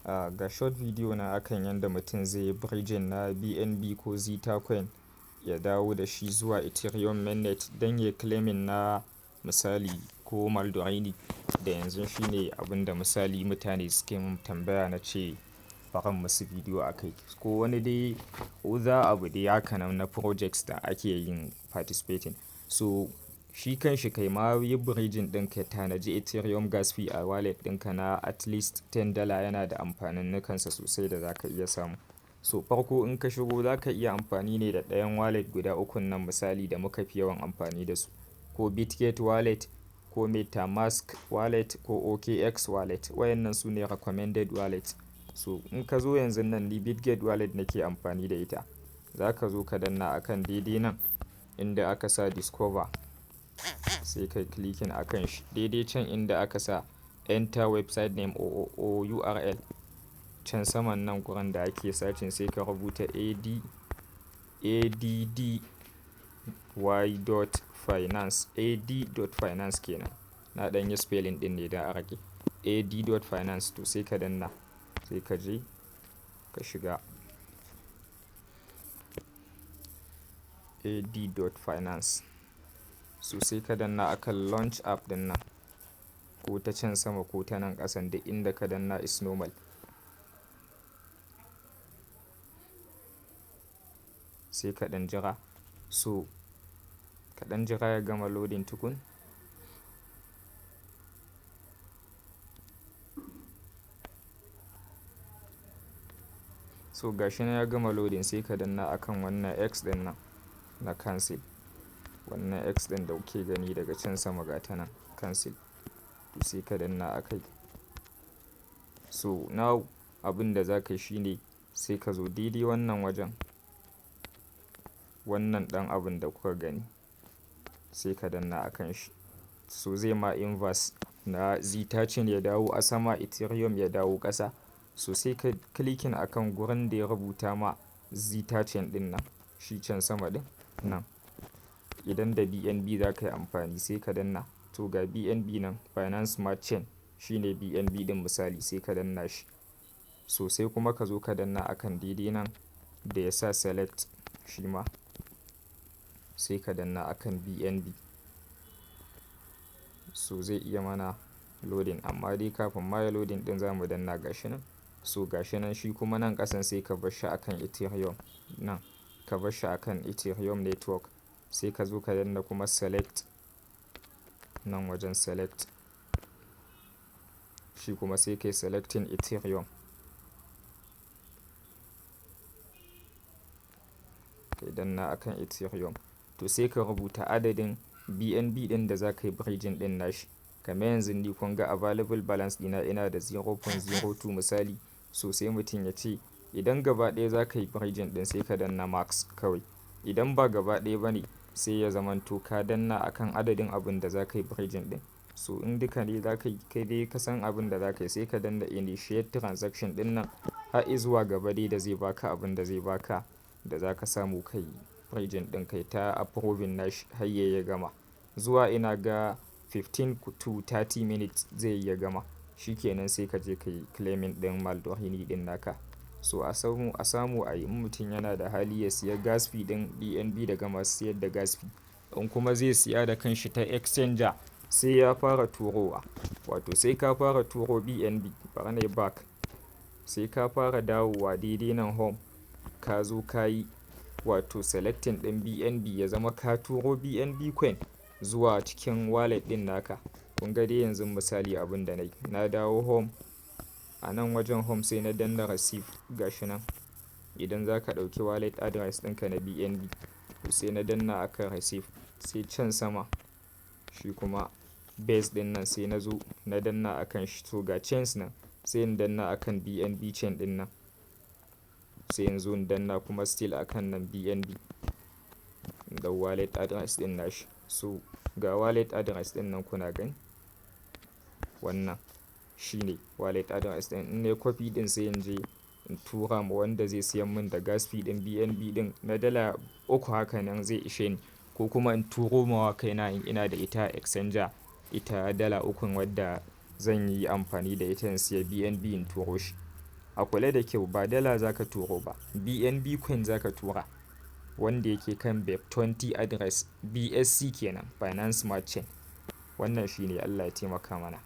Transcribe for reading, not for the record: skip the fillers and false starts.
Ga short video na akan yanda mutum zai yi bridging na BNB ko Zeta coin ya dawo da shi zuwa Ethereum mainnet don ya claiming na misali ko Maldorini, da yanzu shine abin da misali mutane suke mun tambaya, na ce bari in musu bidiyo a kai. Ko wani dai other abu dai haka nan na projects da ake yin participating. So shi kan shi kai ma yi bridging ɗin ka tanaji Ethereum gas fee a wallet ɗinka na at least $10, yana da amfanin nukansa sosai da za ka iya samu. So farko in ka shigo, za ka iya amfani ne da ɗayan wallet guda ukun nan misali da muka fi yawan amfani da su. Ko Bitget wallet, ko MetaMask wallet, ko OKX wallet. Wayannan su ne recommended wallet. So in ka zo yanzun nan, ni Bitget wallet nake amfani da ita. Za ka zo ka danna akan daidai nan inda aka sa discover, sai kai clicking akan shi. Daidai can inda aka sa enter website name or URL. Can saman nan gurin da ake searching, sai ka rubuta ADADDY dot finance, ad.finance kenan. Na ɗan yi spelling ɗin ne don a rage. ad.finance. To sai ka danna, sai ka je ka shiga ad.finance. So sai ka danna akan launch app ɗin nan, ko ta can sama ko ta nan ƙasan, duk inda ka danna is normal. Sai ka ɗan jira. So ka ɗan jira ya gama loading tukun. So gashi nan ya gama loading, sai ka danna akan wannan X ɗin nan na cancel. Wannan X ɗin da kuke gani daga can sama, ga ta nan, cancel. To sai ka danna a kai. So now abin da za ka yi shine sai ka zo daidai wannan wajen. Wannan ɗan abun da kuka gani, sai ka danna a kan shi. So zai ma inverse na Zeta chain ya dawo a sama, Ethereum ya dawo ƙasa. So sai ka clicking akan gurin da ya rubuta ma Zeta chain ɗin nan, shi can sama ɗin nan. Idan da BNB za ka yi amfani, sai ka danna. To ga BNB nan, Binance Smart Chain shine BNB ɗin misali, sai ka danna shi. So sai kuma ka zo ka danna akan daidai nan da ya sa select shi ma, sai ka danna akan BNB. So zai iya mana loading, amma dai kafin ma ya loading ɗin, za mu danna, gashi nan. So gashi nan, shi kuma nan ƙasan sai ka bar shi akan Ethereum nan, ka bar shi akan Ethereum network. Sai ka zo ka danna kuma select nan wajen select. Shi kuma sai ka yi selecting Ethereum. Ka danna akan Ethereum. To sai ka rubuta adadin BNB ɗin da za ka yi bridging ɗin nashi. Kamar yanzu ni, kun ga available balance ɗina, ina da 0.02 misali. So sai mutum ya ce idan gaba ɗaya za ka yi bridging ɗin, sai ka danna max kawai. Idan ba gaba ɗaya ba ne, sai ya zamanto ka danna akan adadin abun da za ka yi bridging ɗin. So in duka ne za ka yi, kai dai ka san abin da za ka yi, sai ka danna initiate transaction ɗin nan har izuwa gaba dai da zai baka abin da zai baka da za ka samu ka yi bridging ɗin, kai ta approving nashi har ya gama. Zuwa ina ga 15 to 30 minutes zai iya gama. Shi kenan, sai ka je ka yi claiming ɗin Maldorini ɗin naka. So a samu a samu a yi, in mutum yana da hali ya siya gas fee ɗin BNB daga masu siyar da gas fee. In kuma zai siya da kanshi ta exchanger, sai ya fara turowa. Wato sai ka fara turo BNB, bari nayi back. Sai ka fara dawowa daidai nan home, ka zo ka yi wato selecting ɗin BNB, ya zama ka turo BNB coin zuwa cikin wallet ɗin naka. Kun ga dai yanzu misali abin da na yi. Na dawo home, a nan wajen home sai na danna receive, gashi nan. Idan za ka ɗauki wallet address ɗinka na BNB, to sai na danna akan receive, sai can sama shi kuma base ɗin nan, sai na zo na danna akan shi. To ga chains nan, sai in danna akan BNB chain ɗin nan. Sai in zo in danna kuma still akan nan BNB. In ɗau wallet address ɗin nashi. So ga wallet address ɗin nan kuna gani. Wannan shine wallet address ɗin. In nayi copy ɗin, sai in je in tura ma wanda zai siyan mun da gas fee ɗin BNB ɗin na $3, haka nan zai ishe ni. Ko kuma in turo ma wa kaina in ina da ita exchanger, ita $3n wadda zan yi amfani da ita in siya BNB, in turo shi. A kula da kyau, ba dala za ka turo ba, BNB coin za ka tura wanda yake kan BEP20 address, BSC kenan, Binance Smart Chain. Wannan shine, Allah ya taimaka mana.